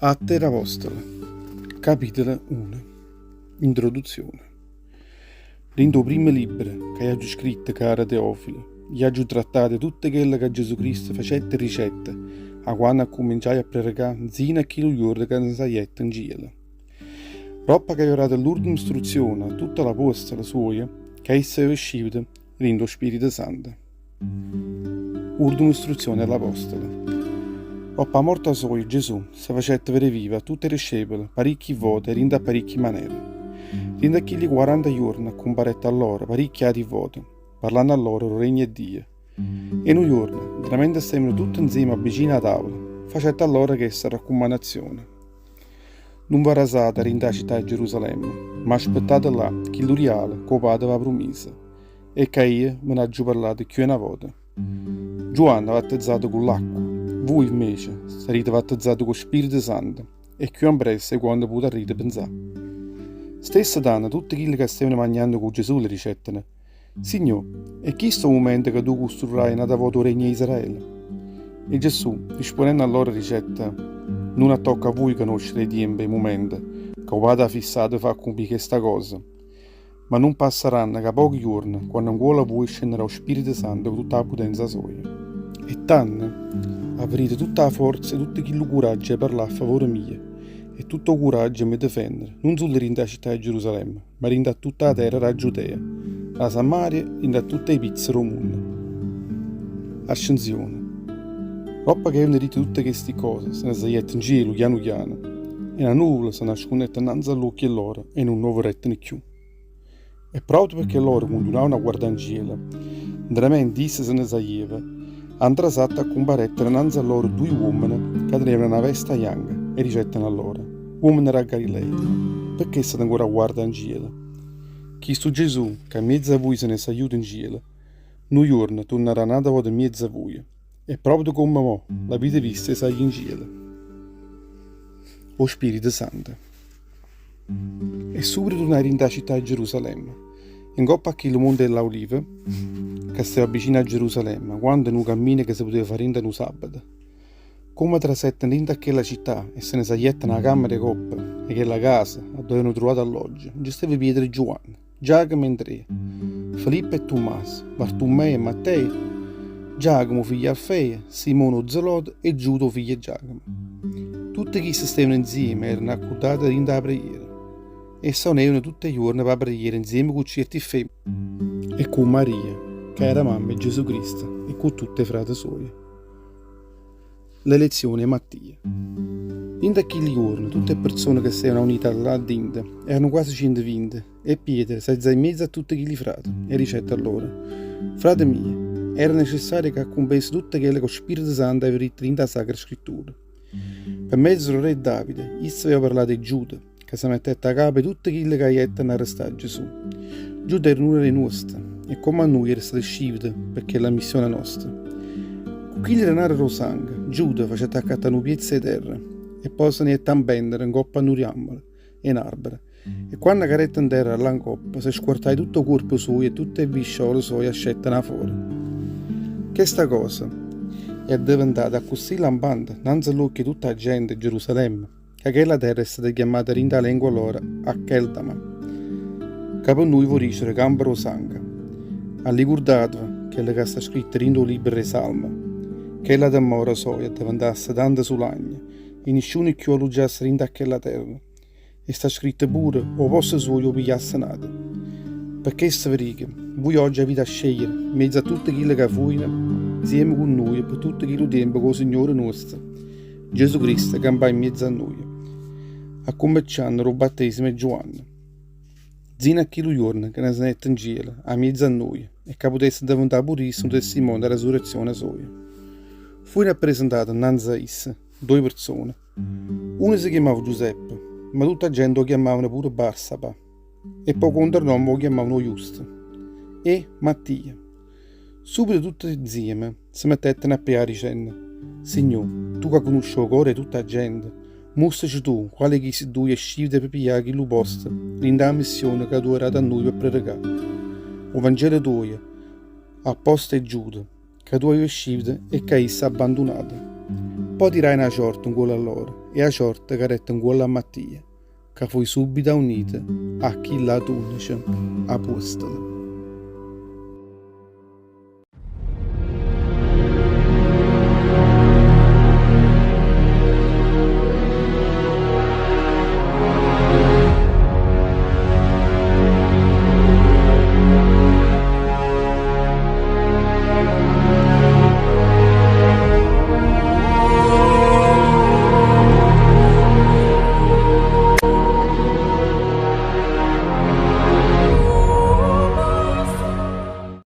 Atte d'Apostole, Capitolo uno Introduzione Dint' 'o primmo libbro ca io aggio scritto, caro Teofilo, io aggio trattato 'e tutto chello ca Gesù Cristo facette e dicette 'a quanno accumminciaje a prerecà nzino a chillu juorno ca se sagliette 'ncielo. Doppo ca aveva dato ll'urdema istruzione a tutte l'apuostole suoje ca isso aveva sciuto dint' 'o Spirito Santo. Urdema istruzione 'e ll'apostole. Doppo 'a morta soja Gesù se facette vedé vivo a tutte 'e discepole paricchi vote e dint' a paricchi manere. Dint' a chilli 40 juorne accumparette a lloro paricchi ati vote, parlanno a lloro d' 'o regno 'e Dio. E nu juorno, ntramente stevano tutte nzieme vicino 'a tavola, facette a lloro chesta raccumannazione. Nun v'arrasate dint' 'a città 'e Gerusalemme, ma aspettate là chillu rialo ca 'o Pate v'ha prumiso e ca io ve n'aggio parlato cchiù 'e na vota. Giuanne ha vattezzato cu ll'acqua, vuje invece sarrite vattezzate cu 'o Spirito Santo e cchiù ampressa 'e quanto putarrite penzà. Stesso tanno tutte chille ca stevano magnanno cu Gesù le dicettero, Signò, è chisto 'o mumento ca tu custrurraje n'ata vota 'o regno 'e Israele? E Gesù, rispunnenno a lloro, dicette, Nun attocca a vuje canoscere 'e tiempe e 'e mumente ca 'o Pate ha fissato pe' fa accumpì chesta cosa. Ma nun passaranno ca pochi juorne, quanno 'ncuollo a vuje scennerà 'o Spirito Santo cu tutta 'a putenza soja. E tanno avrite tutta 'a forza e tutto chillu curaggio 'e parlà a favore mio, e tutto 'o curaggio 'e me difendere, nun sulo dint' 'a città 'e Gerusalemme, ma dint' a tutta 'a terra d' 'a Giudea, d' 'a Samaria, dint' a tutte 'e pizze d' 'o munno. Ascenzione. Doppo che avevano ditto tutte chesti cose, se ne sagliette 'ncielo chianu chiano, e na nuvola se nascunnette 'nnanze a ll'uocchie lloro e nun 'o vedetteno cchiù. E proprio pecché lloro cuntinuavano a guardà 'ncielo, 'ntramente isso se ne saglieva, a 'ntrasatta accumparettero 'nnanze a lloro duje uommene ca tenevano na vesta janca e dicettero a lloro, Uommene d' 'a Galilea, pecché state ancora a guarda' 'ncielo? Chistu Gesù, ca 'mmiez'a vuje se n'è sagliuto 'ncielo, nu juorno turnarrà n'ata vota 'mmiez'a vuje, e proprio comme mo l'avite visto 'e sagli' 'ncielo. 'o Spirito Santo. E subito turnaje dint' 'a città 'e Gerusalemme, e 'ncopp' a chillu monte 'e ll'Aulive, ca steva vicino a Gerusalemme, quanto nu cammino ca se puteva fa' dint' a nu sabbato. Comme trasetteno dint' a chella città e se ne saglietteno 'a cammera 'e coppa 'e chella casa addò avevano truvato alloggio, nce steva Pietro e Giuanne, Giacomo e Andrea, Filippo e Tummaso, Bartummeo e Matteo, Giacomo 'o figlio 'e Alfeo, Simone 'o Zelote e Giuda 'o figlio 'e Giacomo. Tutte chiste stevano nzieme e erano accurdate dint' 'a preghiera. E s'aunevano tutt' 'e juorne p' 'a preghiera nzieme cu cierti femmene e cu Maria, ca era mamma 'e Gesù Cristo, e cu tutt' 'e frate suoje. L'elezione 'e Mattia. Dint' a chilli juorne tutte 'e perzone che stevano aunite là dinto erano quase cientovinte e Pietro s'aizaje 'mmiezzo a tutte chilli frate e dicette a loro, Frate mie, era necessario che accumpesse tutto chello che 'o Spirito Santo aveva ditto dint' 'a Sacra Scrittura. Pe mezzo d' 'o re Davide, isso aveva parlato 'e Giuda, ca se mettette 'a capa 'e tutte chille ca jettero a arrestà a Gesù. Giuda era uno d' 'e nuoste e comme a nuje era stato scivuto pe chella missione nosta. Cu chilli denare d' 'o sangue, Giuda facette accattà nu piezzo 'e terra e po' se ne jette a 'mpennere 'ncopp' a nu riammolo 'e n'arbero e quanno cadette 'nterra 'a llà 'ncoppa se squartaje tutto 'o cuorpo sujo e tutte 'e visciole soje ascettero 'a fora. Chesta cosa è addeventata accussì lampante 'nnanze a ll'uocchie 'e tutta 'a gente 'e Gerusalemme, ca chella terra è stata chiammata dint' 'a lengua loro Akeldama, ca pe nuje vo' dicere Campo d' 'o Sangue. Allicurdateve chello ca sta scritto dint' 'o libbro d' 'e Salme, Chella demmora soja addeventasse tanto sulagna e nisciuno cchiù alluggiasse dint' a chella terra. E sta scritto pure, 'O posto suojo 'o pigliasse n'ato. Pe chesto ve dico, vuje ogge avite 'a scegliere, 'mmiezzo a tutte chille ca fujeno, 'nzieme cu nuje pe tutto chillu tiempo ca 'o Signore nuosto, Gesù Cristo, campaje 'mmiezzo a nuje, accummeccianno d' 'o battesimo 'e Giuanne, 'nzino a chillu juorno ca se ne jette 'ncielo, 'a miezzo a nuje, e ca putesse diventà pure isso nu testimone d' 'a resurrezione soja. Fujeno appresentate 'nnanze a isso doje perzone. Uno se chiammava Giuseppe, ma tutta 'a gente 'o chiammavano pure Barsaba e p' 'o contranomme 'o chiammavano 'o Justo, e Mattia. Subito tutte 'nzieme se mettettero a prià dicenno, Signò, tu ca cunusce 'o core 'e tutta 'a gente, muostrace tu quale 'e chisti duje è scivuto pe piglià chillu posto dint' 'a missione ca tu 'e dato a nuje pe predicà 'o Vangelo tuojo a posto 'e Giuda. Ca tu avive scivuto e ca isso ha abbandunato. Po' tirajeno 'a ciorta 'ncuollo a lloro e 'a ciorta cadette 'ncuollo a Mattia, ca fuje subito aunito a chill'ate 11 apuostole.